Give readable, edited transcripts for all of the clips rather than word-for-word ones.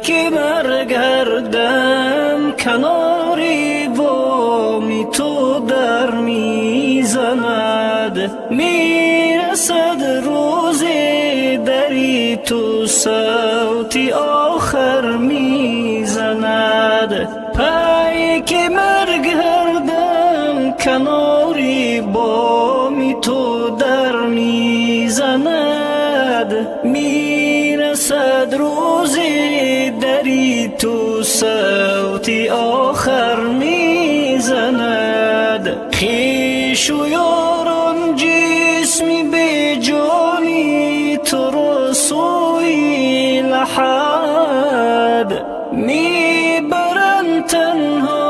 ки марг ҳар дам канори боми ту дар мезанад, мерасад рӯзе дари ту савти охир мезанад. Пай ки марг ҳар дам канори боми ту дар мезанад, мерасад рӯзе дари ту савти охир мезанад. Хешу ёрон ҷисми беҷони туро сӯи лаҳад мебаранд, танҳо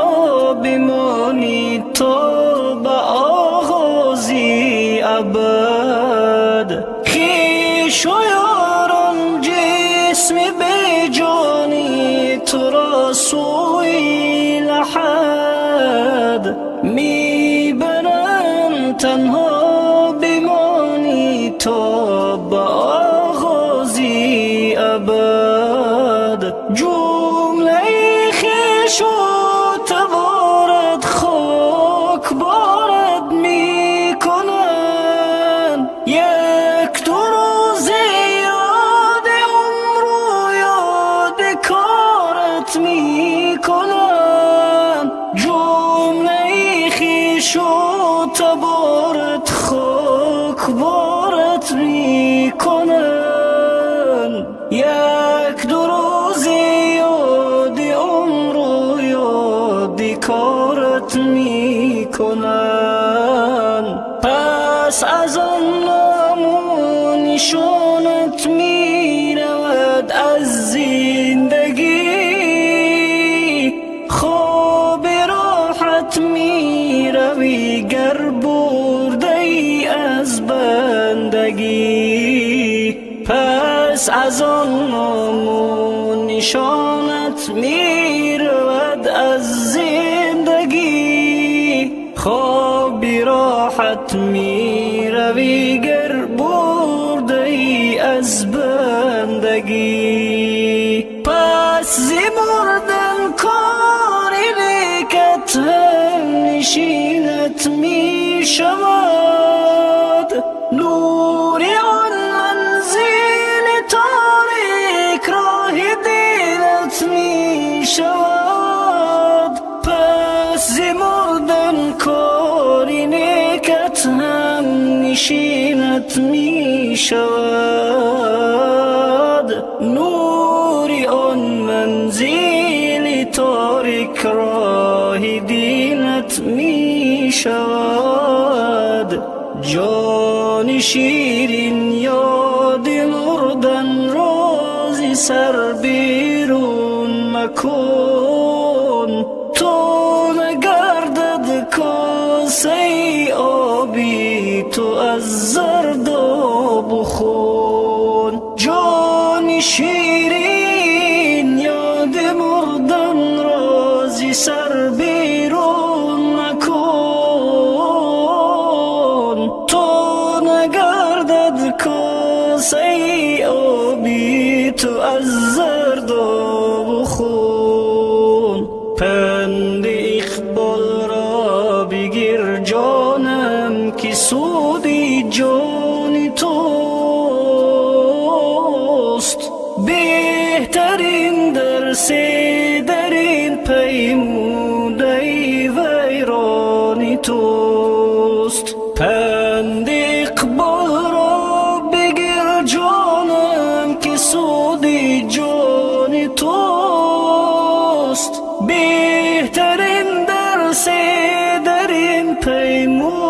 бимонӣ то ба оғози абад. Хешу ёрон ҷисми беҷони туро сӯи лаҳад мебаранд, танҳо бимонӣ то ба оғози абад. Ҷумлаи хешу таборат хок борад мекунанд, як ду рӯзе ёди умру ёди корат мекунанд. Ҷумлаи хешу таборат хок борат мекунанд, як ду рӯзе ёди умру ёди корат мекунанд. Пас аз он ному нишонат меравад аз зиндагӣ, хоби роҳат меравӣ, гар бурдаӣ аз бандагӣ. Пас аз он ному нишонат меравад аз зиндагӣ, хоби роҳат меравӣ, гар бурдаӣ аз бандагӣ. Пас зи мурдан кори некат ҳамнишинат мешавад, нури он манзили торик роҳи динат мешавад. Пас зи мурдан кори некат ҳамнишинат мешавад, нури он манзили торик роҳи динат мешавад. Ҷони ширин, ёди мурдан рози сар берун макун, то нагардад косаи оби ту аз зардобу хун. Ҷони ширин, ёди мурдан рози сар берун макун, то нагардад косаи оби ту аз зардобу хун. Панди Иқболро бигир, ҷонам, ки суди ҷони туст, беҳтарин дарсе дар ин паймудаи вайрони туст. Панди Иқболро бигир, ҷонам, ки суди ҷони туст, беҳтарин дарсе дар ин паймудаи.